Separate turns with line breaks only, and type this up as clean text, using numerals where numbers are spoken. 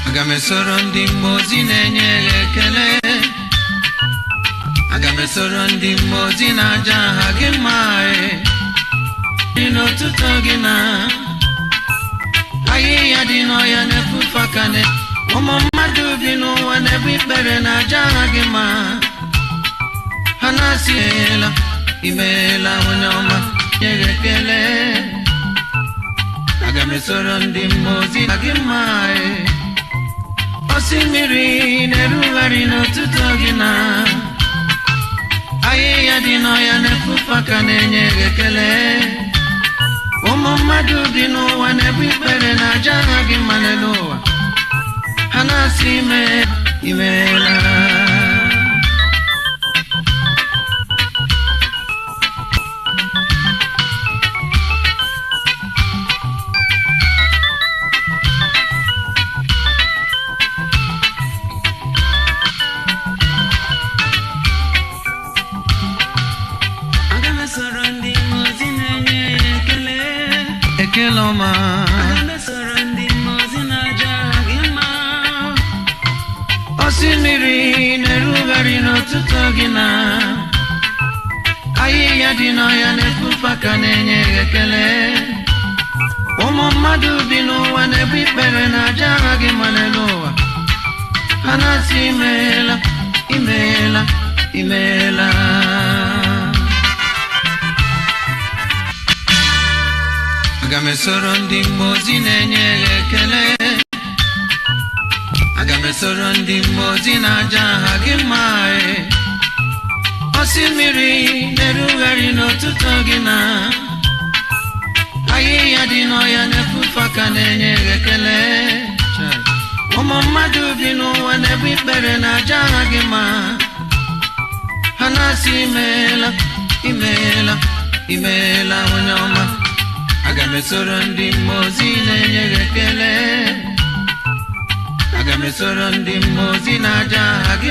Aga m esoro ndị mmụọ ozi na-enye gị ekele. Aga m esoro ndị mmụọ ozi na-aja aha gị mma dị n'ụtụtụ gị na ahịhịa dị n'ọhịa na-efufe aka na ụmụ mmadụ bi n'ụwa na-ebu ikpere na-aja aha gị mma. Ha na-asị imeela, imeela onye ọma, nye gị ekele. Aga m esoro ndị mmụọ ozi na gị mma. Osimiri na-erugharị n'ụtụtụ gị na ahịhịa dị n'ọhịa na-efufe aka na-enye gị ekele. Ụmụ mmadụ bi n'ụwa na-ebu ikpere na-aja aha gị mma n'elu ụwa. Ha na-asị imeela, imeela.
Aga m esoro ndị mmụọ ozi na-enye ya ekele.
Ekele ọma.
Aga m esoro ndị mmụọ ozi na-aja aha gị mma.
Osimiri na-erugharị n'ụtụtụ gị na ahịhịa dị n'ọhịa na-efufe aka na-enye gị ekele. Ụmụ mmadụ bi n'ụwa na-ebu ikpere na-aja aha gị mma n'elu ụwa. Ha na-asị imeela, imeela, imeela. Aga m esoro ndị mmụọ ozi na-enye gị ekele. Aga m esoro ndị mmụọ ozi na-aja aha gị mma. Osimiri na-erugharị n'ụtụtụ gị na ahịhịa dị n'ọhịa na-efufe aka na-enye gị ekele. Ụmụ mmadụ bi n'ụwa na-ebu ikpere na-aja aha gị mma. Ha na-asị imeela, imeela, imeela onye ọma. Aga m esoro ndị mmụọ ozi na-enye gị ekele. Aga m esoro ndị mmụọ ozi na-aja aha gị.